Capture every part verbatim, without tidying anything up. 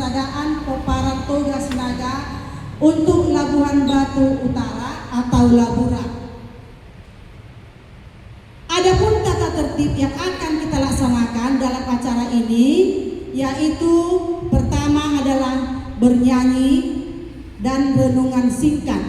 Persaudaraan Pomparan Toga Sinaga untuk Labuhan Batu Utara atau Labura. Adapun tata tertib yang akan kita laksanakan dalam acara ini, yaitu pertama adalah bernyanyi dan renungan singkat.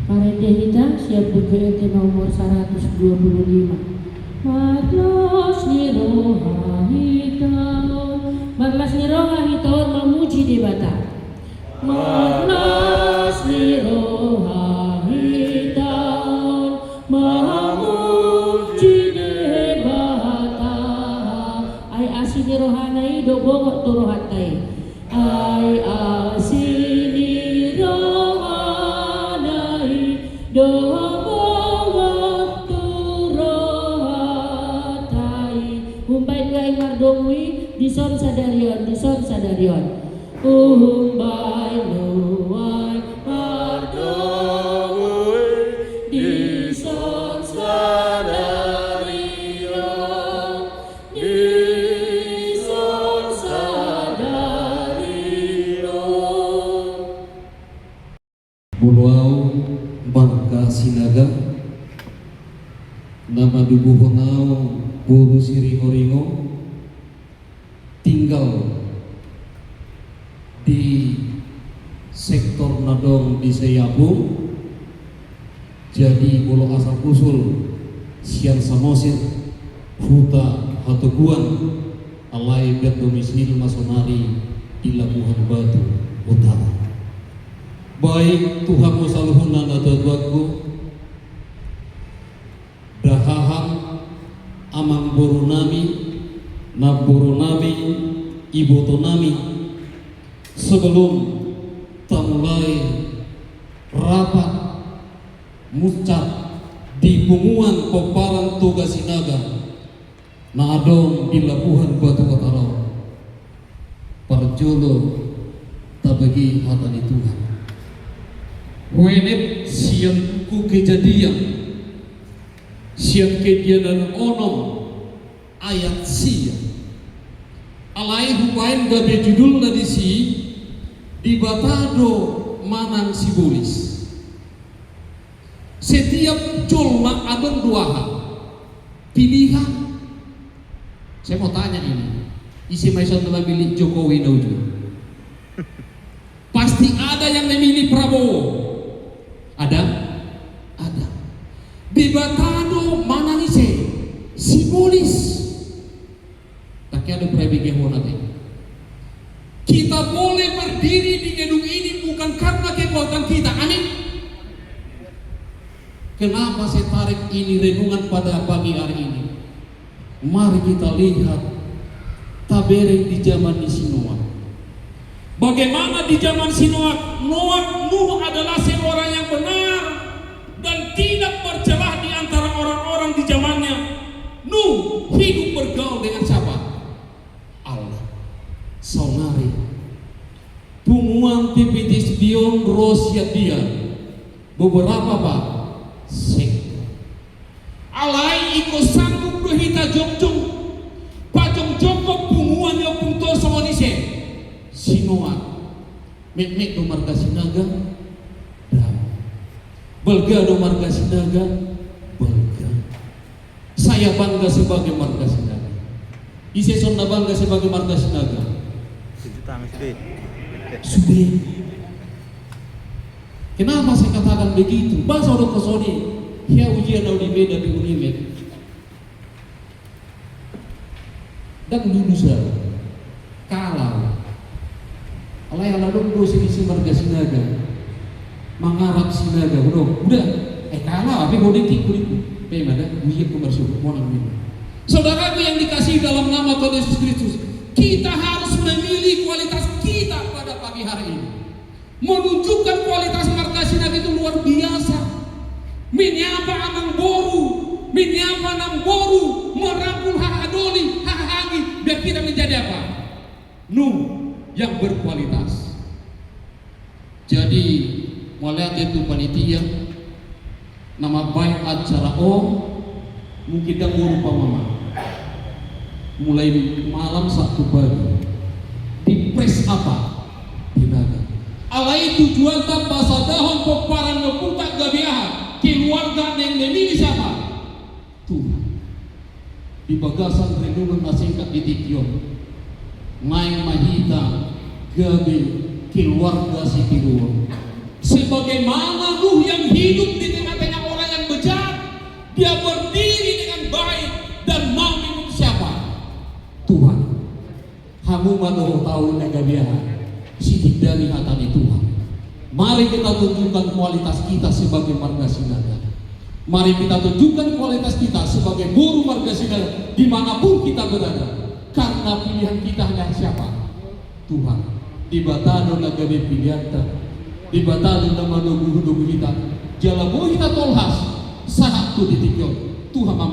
Marende hita sian Buku Ende nomor saratus dua puluh lima. Marlas ni roha hita on. Marlas ni roha hita on mamuji Debata. Marlas ni roha hita on mamuji Debata. Ai asi ni rohana i do bongot tu rohanta i. Ai asi ni rohana i do bongot tu rohanta i. Umbahen nuaeng mardomu i dison sadari on, dison sadari on. Umbahen nuaeng mardomu i dison sadari on. Dison sadari on. Molo au marga Sinaga, na madubuhon au boru Siringoringo, tinggal di sektor na adong di Seiapung. Jadi molo asal usul sian Samosir, Huta Hatoguan, alai berdomisili ma saonari di Labuhan Batu Utara. Baik, tu hamu saluhutna natuatuangku, dahahan, amangborunami, namborunami, ibotonami, sebelum tamulai rapat muscat di Punguan Pomparan Toga Sinaga na adong di Labuhan Batu Utara on, parjolo tabege hata ni Tuhan. Huenep sian buku Kejadian, sian Kejadian onom ayat sia. Alai hubaen gabe judulna disi, Debata do manang sibolis. Setiap jolma adong dua hal. Pilihan. Saya mau tanya ini, ise ma ison na mamilih Jokowi na uju? Pasti ada yang memilih Prabowo. Ada? Ada. Debata do manang ise? Sibolis. Tangke ada prebege hona te. Kita boleh berdiri di gedung ini bukan karena kekuatan kita. Amin. Kenapa saya tarik ini renungan pada pagi hari ini? Mari kita lihat, tabereng di zaman ni si Noa. Bagaimana di zaman si Noa? Noa, Nuh adalah seorang yang benar dan tidak bercelah di antara orang-orang di zamannya. Nuh hidup bergaul dengan siapa? Allah. Saonari, punguan P P T Sbi on ro sian dia beberapa, Pak, sektor. Alai ingkon sanggup do hita jongjong pajongjongkon punguan ni Ompu Tuan songon ise? Si Noa. Metmet do marga Sinaga? Dang. Balga do marga Sinaga? Balga. Saya bangga sebagai marga Sinaga. Ise ison na bangga sebagai marga Sinaga? Cuci tangan sude. Sude. Kenapa saya katakan begitu? Boasa do kosoni? Hea ujian au di Medan di Unimed. Dang lulus au. Kalah. Alai ala adong do selisih marga Sinaga. Mangarap Sinaga, udah, udah. Eh, kalah, tapi mau detik, kulit. Pe mada, ujian ku marsuhut, monang ini. Saudaraku yang dikasihi dalam nama Tuhan Yesus Kristus, kita harus memilih kualitas kita pada pagi hari ini. Menunjukkan kualitas marga Sinaga itu luar biasa. Menyapa amangboru, menyapa namboru, merangkul hahadoli, hahahanggi, biar kita menjadi apa? Nuh yang berkualitas. Jadi, mauliate tu panitia, na mambaen acara on, mungkin dang boru pamama. Mulai malam Sabtu pagi, di press apa? Di mana? Alai tujuanta pasadahon pomparan ni ompunta gabe aha? Keluarga naeng memilih siapa? Tuhan. Di bagasan renungan na singkat di tingki on, naeng ma hita gabe keluarga sitiruon. Sebagaimana Nuh yang hidup di tengah-tengah orang yang bejat, dia berdiri dengan baik dan mau mengikuti siapa? Tuhan. Hamu ma dohot ahu na gabe aha? Sitindali hata ni Tuhan. Mari kita tunjukkan kualitas kita sebagai marga Sinaga. Mari kita tunjukkan kualitas kita sebagai boru marga Sinaga dimanapun kita berada. Karena pilihan kita hanya siapa? Tuhan. Debata do na gabe pilianta. Debata do na manogunogu hita. Jala boi hita tolhas sahat tu titik on. Tuhan ma